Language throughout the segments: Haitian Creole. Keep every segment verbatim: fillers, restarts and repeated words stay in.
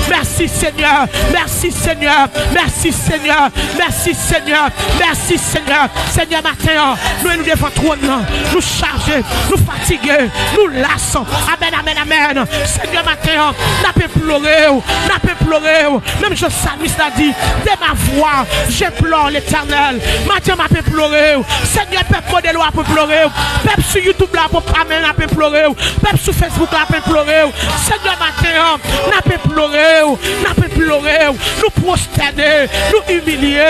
Mèsi, Senyè. Mèsi, Senyè. Mèsi, Senyè. Mèsi, Senyè. Mèsi, Senyè. Senyè, maten an, nou, nou devan twòn nan. Nou chaje, nou fatige, nou las. Amèn, amèn, amèn. Senyè, maten an, n ap enplore w. N ap enplore w. Menm jan salmis la di, de ma voix, j'implore l'Éternel. Maten an, m ap enplore w. Senyè, pèp Modelo ap enplore w. Pèp sou YouTube la ap, amèn, ap enplore w. Pèp sou Facebook la ap enplore w. Senyè, maten an, n ap enplore w. N ap enplore w. Nou pwostène, nou imilye.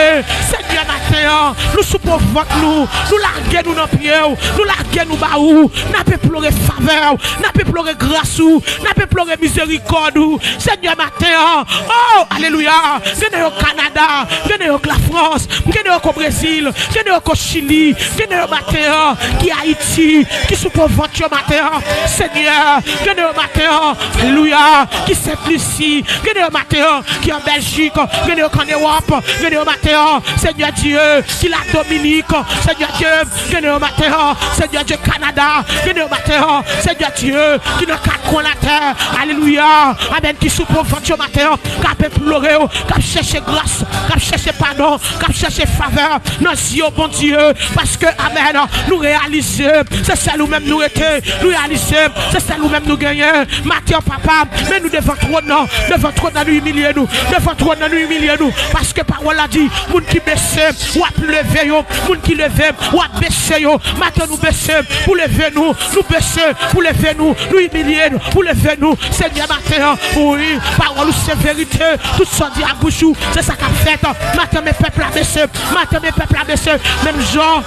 Senyè, maten an, nou sou po vant nou. Nou lage nou nan pye w. Nou lage nou ba ou. N ap enplore favè w. N ap enplore gras ou. N ap enplore mizerikòd ou. Senyè, maten an. Oh, alelouya. Gen de yo Kanada. Gen de yo Lafrans. Gen de yo ko Brezil. Gen de yo ko Chili. Gen de yo maten an. Ki Ayiti. Ki sou po vant yo maten an. Senyè. Gen de yo maten an. Alelouya. Ki Sent Lisi. Gen de yo maten an. Ki an Bèljik. Gen de yo k an Ewòp. Gen de yo maten an. Senyè Dye. Ki la Dominik. Senyè Dye. Gen de yo maten an. Senyè Dye Kanada. Gen de yo maten an. Senyè Dye. Ki nan kat kwen latè. Alelouya. Amèn. Ki sou po vant yo maten an. K ap enplore w. K ap chèche gras. K ap chèche padon. K ap chèche favè nan zye w, Bondye. Paske, amèn, nou reyalize se sèl ou menm nou rete. Nou reyalize se sèl ou menm nou genyen. Maten an, papa, men nou devan twòn nan. Devan twòn nan, nou imilye nou. Devan twòn nan, nou imilye nou. Paske pawòl la di, moun ki bese, w ap leve yo. Moun ki leve, w ap bese yo. Maten an, nou bese pou leve nou. Nou bese pou leve nou. Nou imilye nou pou leve nou. Senyè, maten an, wi, pawòl ou se verite. Tout sa w di ak bouch ou, se sa k ap fèt. Maten, men pèp la bese. Maten, men pèp la bese. Menm jan,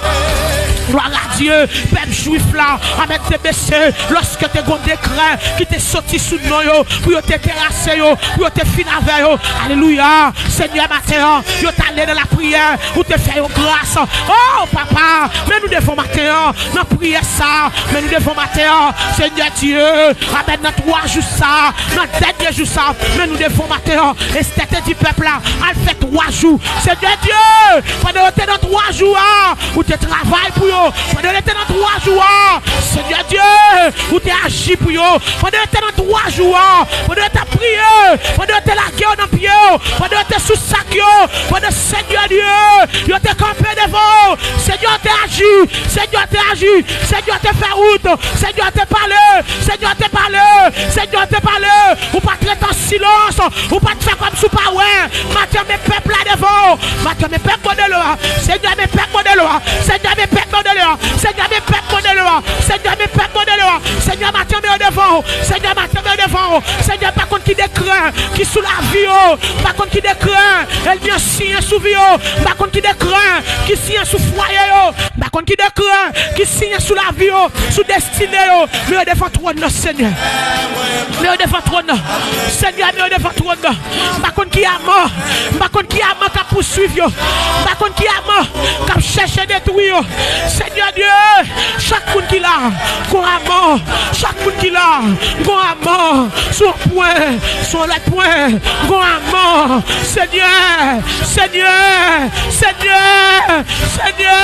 glwa a Dye, pèp jwif la, amèn, te bese lòske te gon dekrè ki te soti sou non yo, pou yo te terase yo, pou yo te fin avè yo. Alelouya. Senyè, maten an, yo t ale nan lapriyè, ou te fè yo gras. Oh, papa, men nou devan maten an, nan priyè sa, men nou devan maten an, Senyè Dye, amèn, nan twa jou sa, nan dènye jou sa, men nou devan maten an, Estè te di pèp la, al fè twa jou. Senyè Dye, pandan yo te nan twa jou a, ou te travay pou yo. Pandan yo te nan twa jou a, Senyè Dye, ou te aji pou yo. Pandan yo te nan twa jou a, pandan yo t ap priye, pandan yo te lage yo nan pye w, pandan yo te sou sak yo, pandan Senyè Dye, yo te kanpe devan w, Senyè te aji, Senyè te aji, Senyè te fè wout, Senyè te pale, Senyè te pale, Senyè te pale. Ou pa t ret an silans, ou pa t fè kòmsi w pa wè. Maten, men pèp la devan w. Maten, men pèp Modelo a. Senyè, men pèp Modelo a. Senyè, men pèp Modelo a. Senyè, men pèp Modelo a. Senyè, men pèp Modelo a. Senyè, maten, men yo devan w. Senyè, maten, men yo devan w. Senyè, m pa konn ki dekrè ki sou lavi yo. M pa konn ki dekrè ènmi an siyen sou vi yo. M pa konn ki dekrè ki siyen sou fwaye yo. M pa konn ki dekrè ki siyen sou lavi yo, sou destine yo. Men yo devan twòn nan, Senyè. Men yo devan twòn nan. Senyè, men yo devan twòn nan. M pa konn ki aman. M pa konn ki aman k ap pouswiv yo. M pa konn ki aman k ap chèche detwi yo. Senyè Dye, chak moun ki la, gon aman. Chak moun ki la, gon aman. Sou yon pwen, sou yon lòt pwen, gon aman. Senyè, Senyè, Senyè, Senyè.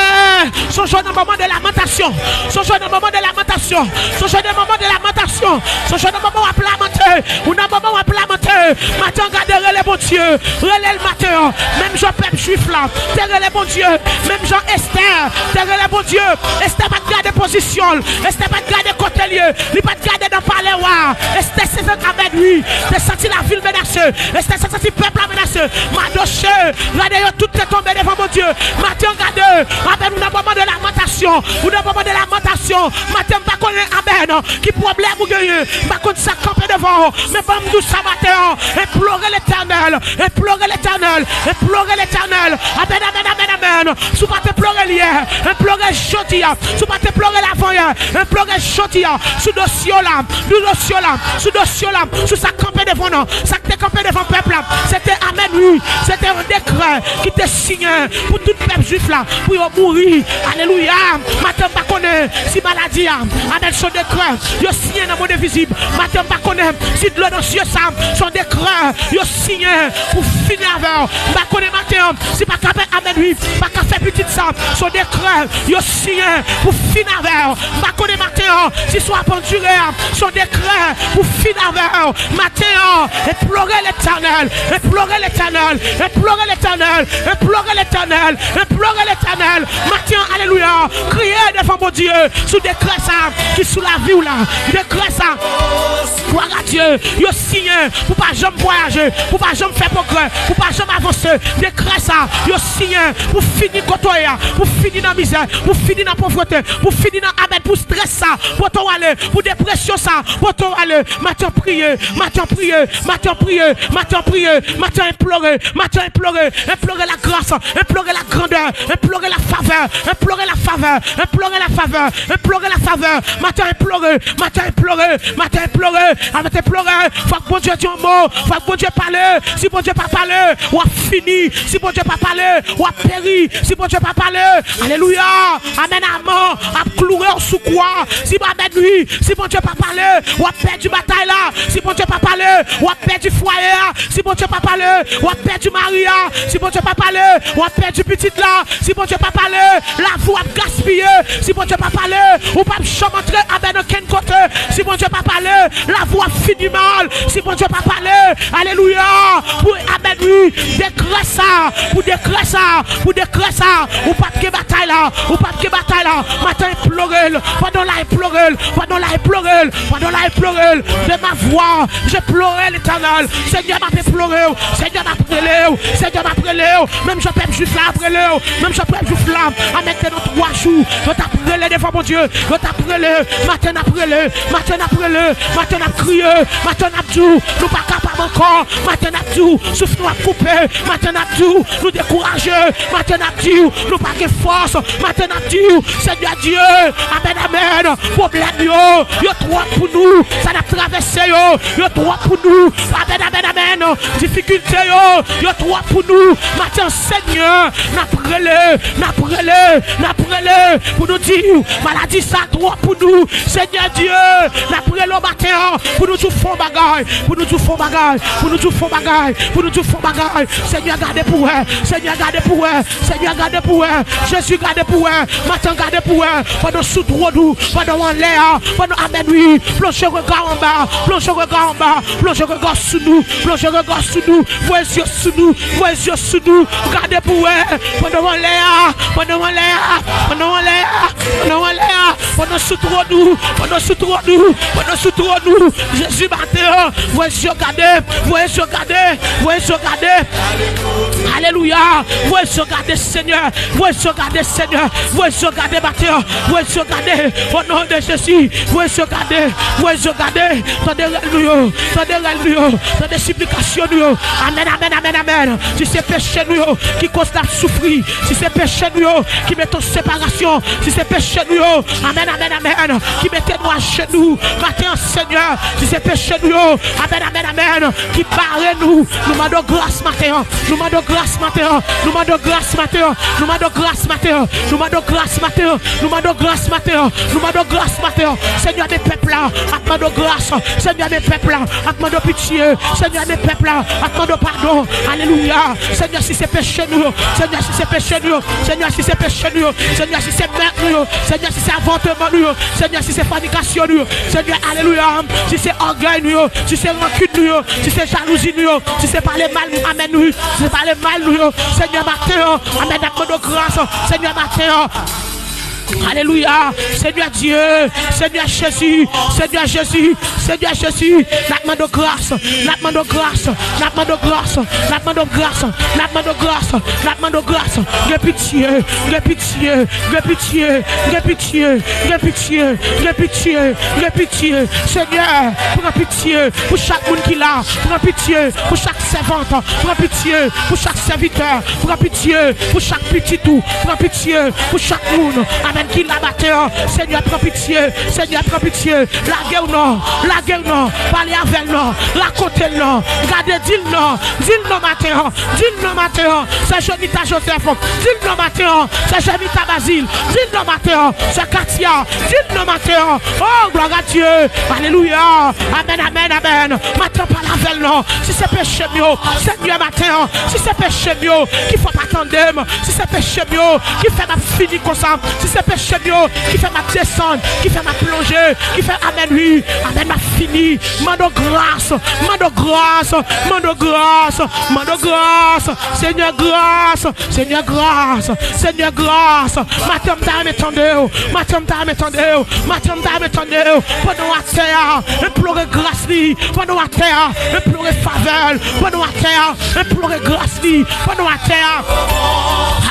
Sonje w nan moman de lamantasyon. Sonje w nan moman de lamantasyon. Sonje w nan moman de lamantasyon. Sonje w nan moman w ap lamante. Ou nan moman w ap lamante. Maten an, gade, rele Bondye. Rele l maten an. Menm jan pèp jwif la te rele Bondye. Menm jan Estè te rele Bondye. Estè pa t gade pozisyon l. Estè pa t gade kote l ye. Li pa t gade nan palè wa. Estè se sèt amèn, wi. Te santi lavil menase. Estè te santi pèp la menase. Madoche, gade, yo tout te tonbe devan Bondye. Maten an, gade, amèn, ou nan moman de lamantasyon. Ou nan moman de lamantasyon. Maten, m pa konnen, amèn, ki pwoblèm ou genyen. M pa konn sa k kanpe devan w. Men ban m di w sa maten an. Enplore Letènèl. Enplore Letènèl. Enplore Letènèl. Amèn, amèn, amèn, amèn. Si w pa t enplore l yè, enplore jodi a. Si w pa t enplore l avanyè, enplore jodi a. Sou dosye w la. Sou dosye w la. Sou dosye w la. Sou sa k kanpe devan w nan. Sa k te kanpe devan pèp la. Se te, amèn, wi. Se te yon dekrè ki te siyen pou tout pèp jwif la, pou yo mouri. Alelouya. Maten, m pa konnen si maladi a, amèn, se yon dekrè yo siyen nan monn envizib. Maten, m pa konnen si dlo nan zye sa, se yon dekrè yo siyen pou fini avè w. M pa konnen maten an si pa ka fè, amèn, wi, pa ka fè pitit sa, se yon dekrè yo siyen pou fini avè w. M pa konnen maten an si sa w ap andire a, se yon dekrè pou fini avè w. Maten an, enplore Letènèl, enplore Letènèl, enplore Letènèl, enplore Letènèl, enplore Letènèl. Maten an, alelouya, kriye devan Bondye sou dekrè sa ki sou lavi w la. Dekrè sa, glwa a Dye, yo siyen pou pa janm vwayaje, pou pa janm fè pwogrè, pou pa janm avanse. Dekrè sa, yo siyen pou fini kote w ye a, pou fini nan mizè, pou fini nan povrete, pou fini nan amèn, pou strès sa pote w ale, pou depresyon sa pote w ale. Maten priye, maten priye, maten priye, maten priye, maten enplore, maten enplore, enplore la grâce, enplore la grandeur, enplore la faveur, enplore la faveur, enplore la faveur, enplore la faveur. Maten enplore, maten enplore, maten enplore, maten enplore. Fòk Bondye di yon mo, fòk Bondye pale. Si Bondye pa pale, w ap fini. Si Bondye pa pale, w ap peri. Si Bondye pa pale, alelouya, amèn, amèn, ap kloure w sou kwa. Si amèn, wi, si Bondye pa pale, w ap pèdi batay la. Si Bondye pa pale, w ap pèdi fwaye a. Si Bondye pa pale, w ap pèdi mari a. Si Bondye pa pale, w ap pèdi pitit la. Si Bondye pa pale, lavi w ap gaspiye. Si Bondye pa pale, ou p ap janm antre anba nan kenn kote. Si Bondye pa pale, lavi w ap fini mal. Si Bondye pa pale, alelouya, pou amèn, wi, dekrè sa, pou dekrè sa, pou dekrè sa, ou p ap gen batay la, ou p ap gen batay la. Maten enplore l, pandan w la enplore l, pandan w la enplore l, pandan w la enplore l, de ma voix, je pleure l'Éternel. Senyè, m ap enplore w. Senyè, m ap rele w. Senyè, m ap rele w. Menm jan pèp jwif la ap rele w. Menm jan pèp jwif la, amèn, te nan twa jou, yo t ap rele devan Bondye. Yo t ap rele. Maten n ap rele. Maten n ap rele. Maten n ap kriye. Maten n ap di w, nou pa kapab ankò. Maten n ap di w, souf nou ap koupe. Maten n ap di w, nou dekouraje. Maten n ap di w, nou pa gen fòs. Maten n ap di w, Senyè Dye, amèn, amèn, pwoblèm yo, yo twòp pou nou. Sa n ap travèse yo, yo twòp pou nou. Amèn, amèn, amèn. Difikilte yo, yo twòp pou nou. Maten, Senyè, n ap rele, n ap rele, n ap rele pou nou di w, maladi sa twòp pou nou. Senyè Dye, n ap rele w maten an pou nou di w fè yon bagay, pou nou di w fè yon bagay, pou nou di w fè yon bagay, pou nou di w fè yon bagay. Senyè, gade pou wè, Senyè, gade pou wè, Senyè, gade pou wè, Jezi, gade pou wè, maten, gade pou wè, pandan w sou twòn ou, pandan w anlè a, pandan, amèn, wi, plonje rega w anba, plonje rega w anba, plonje rega w sou nou, plonje rega w sou nou, voye zye w sou nou, voye zye w sou nou, gade pou wè, pandan w anlè a, pandan w anlè a, pandan w anlè a, pandan w anlè a, pandan w sou twòn ou, pandan w sou twòn ou, pandan w sou twòn ou, Jezi, maten an, voye zye w gade, voye zye w gade, voye zye w gade. Alelouya, voye zye w gade, Senyè, voye zye w gade, Senyè, voye zye w gade, maten an, voye zye w gade, o non de Jezi, voye zye w gade, voye zye w gade, tande rèl nou yo, tande rèl nou yo, tande siplikasyon nou yo. Amèn, amèn, amèn, amèn. Si se peche nou yo ki koz n ap soufri, si se peche nou yo ki mete an separasyon, si se peche nou yo, amèn, amèn, amèn, ki mete nou ajenou maten an, Senyè, si se peche nou yo, amèn, amèn, amèn, ki bare nou, nou mande w gras maten an, nou mande w gras maten an, nou mande w gras maten an, nou mande w gras maten an, nou mande w gras maten an, nou mande w gras maten an, nou mande w gras maten an. Senyè, men pèp la ap mande w gras. Senyè, men pèp la ap mande w pitye. Senyè, men pèp la ap mande w padon. Alelouya. Senyè, si se peche nou yo, Senyè, si se peche nou yo, Senyè, si se peche nou yo, Senyè, si se mèt nou yo, Senyè, si se avòtman nou yo, Senyè, si se fònikasyon nou yo, Senyè, alelouya, si se ògèy nou yo, si se rankin nou yo, si se jalouzi nou yo, si se pale mal, amèn, nou yo, si se pale mal nou yo, Senyè, maten an, amèn, n ap mande w gras, Senyè, maten an. Alelouya. Senyè Dye, Senyè Jezi, Senyè Jezi, Senyè Jezi, n ap mande w gras, n ap mande w gras, n ap mande w gras, n ap mande w gras, n ap mande w gras, n ap mande w gras. Gen pitye, gen pitye, gen pitye, gen pitye, gen pitye, gen pitye, gen pitye. Senyè, pran pitye pou chak moun ki la, pran pitye pou chak sèvant, pran pitye pou chak sèvitè, pran pitye pou chak pitit ou, pran pitye pou chak moun, amèn, ki la maten an. Senyè, pran pitye, Senyè, pran pitye. Lage w non, lage w non, pale avè l non, rakonte l non, gade, di l non, di l non maten an, di l non maten an, sè Jonita Joseph, di l non maten an, sè Jemita Bazil, di l non maten an, sè Katia, di l non maten an. Oh, glwa a Dye, alelouya, amèn, amèn, amèn. Maten an, pale avè l non. Si se peche m yo, Senyè, maten an, si se peche m yo ki fè w pa tande m, si se peche m yo ki fè m ap fini konsa, si se peche m yo, ki fè m ap desann, ki fè m ap plonje, ki fè, amèn, wi, amèn, m ap fini. Mande w gras, mande w gras, mande w gras, mande w gras. Senyè, gras, Senyè, gras, Senyè, gras. Maten an, m ta renmen tande w, maten an, m ta renmen tande w, maten an, m ta renmen tande w. Pandan w atè a, enplore gras li. Pandan w atè a, enplore favè l. Pandan w atè a, enplore gras li. Pandan w atè a,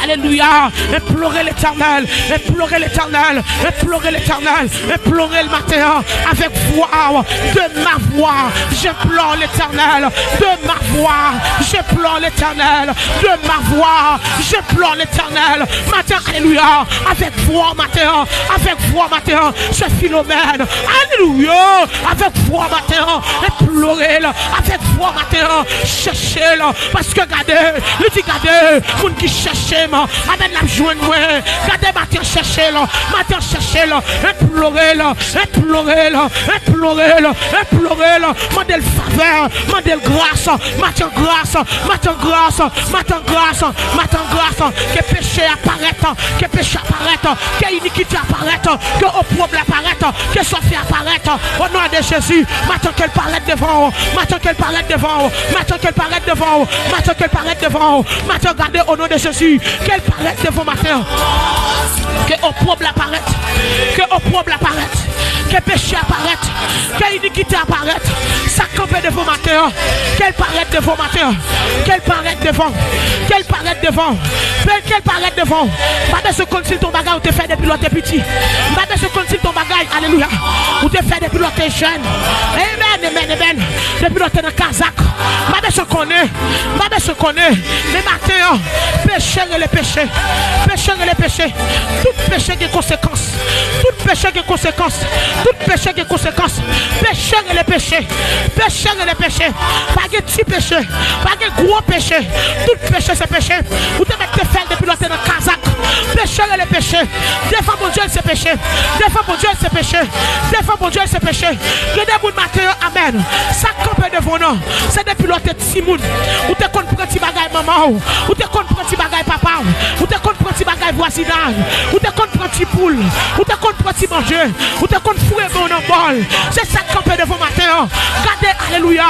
alelouya, enplore Letènèl, enplore Letènèl, enplore Letènèl, enplore l maten an avèk vwa w, de ma voix, j'implore l'Éternel, de ma voix, j'implore l'Éternel, de ma voix, j'implore l'Éternel. Maten, alelouya, avèk vwa w maten an, avèk vwa w maten an, se Filomèn, alelouya, avèk vwa w maten an, enplore l, avèk vwa w maten an, chèche l, paske gade, li di, gade, moun ki chèche m, amèn, l ap jwenn mwen. Gade, maten an, chèche l, maten an, chèche l, enplore l, enplore l, enplore l, enplore l, mande l favè, mande l gras, maten an, gras, maten an, gras, maten an, gras, maten an, gras, ke peche a parèt, ke peche a parèt, ke inikite a parèt, ke opwob la parèt, ke sòsye a parèt, o non de Jezi, maten an, ke l parèt devan w, maten an, ke l parèt devan w, maten an, ke l parèt devan w, maten an, ke l parèt devan w, maten an, gade, o non de Jezi, ke l parèt devan w maten an, ke opwob la parèt, ke opwob la parèt, ke peche a parèt, ke inikite a parèt, sa k kanpe devan w maten an, ke l parèt devan w maten an, ke l parèt devan w, ke l parèt devan w, ke l parèt devan w. M pa bezwen konn si l te yon bagay ou te fè depi lè w te piti. M pa bezwen konn si l te yon bagay, alelouya, ou te fè depi lè w te jèn. Amèn, amèn, amèn. Depi lè w te nan kazak. M pa bezwen konnen. M pa bezwen konnen. Men maten an, peche rele peche. Peche rele peche. Tout peche gen konsekans. Tout peche gen konsekans. Tout peche gen konsekans. Peche rele peche. Peche rele peche. Pa gen ti peche. Pa gen gwo peche. Tout peche se peche. Ou te mèt te fè l depi lè w te nan kazak. Peche rele peche. Devan Bondye, l se peche. Devan Bondye, l se peche. Devan Bondye, l se peche. Gen de moun maten an, amèn, sa k kanpe devan w nan, se depi lè w te timoun, ou te konn pran ti bagay manman w, ou te konn pran ti bagay papa w, ou te konn pran ti bagay vwazinaj, ou te konn pran ti poul, ou te konn pran ti manje, ou te konn foure men w nan bòl. Se sa k kanpe devan w maten an. Gade, alelouya.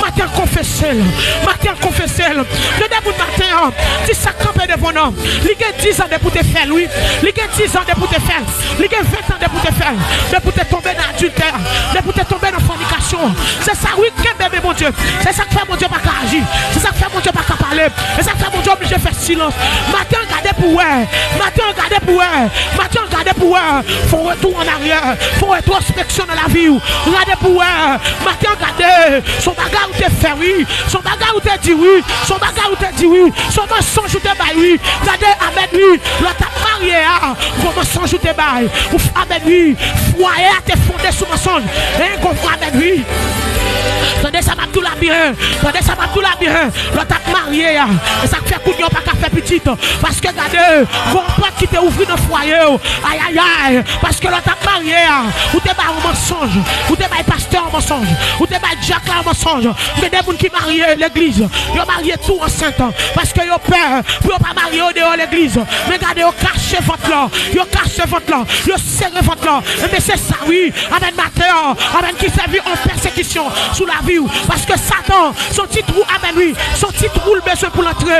Maten an, konfese l. Maten an, konfese l. Gen de moun maten an, di sa k kanpe devan w nan. Li gen diz an depi w te fè l, wi. Li gen diz an depi w te fè l. Li gen ven tan depi w te fè l. Depi w te tonbe nan adiltè. Depi w te tonbe nan fònikasyon. Se sa, wi, kenbe men Bondye. Se sa k fè Bondye pa ka aji. Se sa k fè Bondye pa ka pale. Se sa k fè Bondye oblije fè silans. Maten an, gade pou w wè. Maten an, gade pou w wè. Maten an, gade pou w wè. Fè yon retou an aryè. Fè yon retwospeksyon nan lavi w. Gade pou w wè. Maten an, gade. Se yon bagay ou te fè, wi. Se yon bagay ou te di, wi. Se yon bagay ou te di, wi. Se yon mansonj ou te bay, wi. Gade, amèn, wi. Lè w t ap marye a, gon mansonj ou te bay. Ou f-, amèn, wi. Fwaye a te fonde sou mansonj. Hein, gon, amèn, wi. Tande sa m ap di w la byen. Tande sa m ap di w la byen. Lè w t ap marye a. E sa k fè kounye a w pa ka fè pitit. Paske gade, gon pòt ki te ouvri nan fwaye w. Ayayay. Paske lè w t ap marye a, ou te bay yon mansonj. Ou te bay pastè yon mansonj. Ou te bay dyak la yon mansonj. Gen de moun ki marye legliz. Yo marye tou ansent. Paske yo pè pou yo pa marye yo deyò legliz. Men gade, yo kache vant lan. Yo kache vant lan. Yo sere vant lan. Ebyen, se sa, wi. Amèn, maten an. Amèn, ki sèvi an pèsekisyon sou lavi w. Paske Satan, se yon ti twou, amèn, wi. Se yon ti twou l bezwen pou l antre.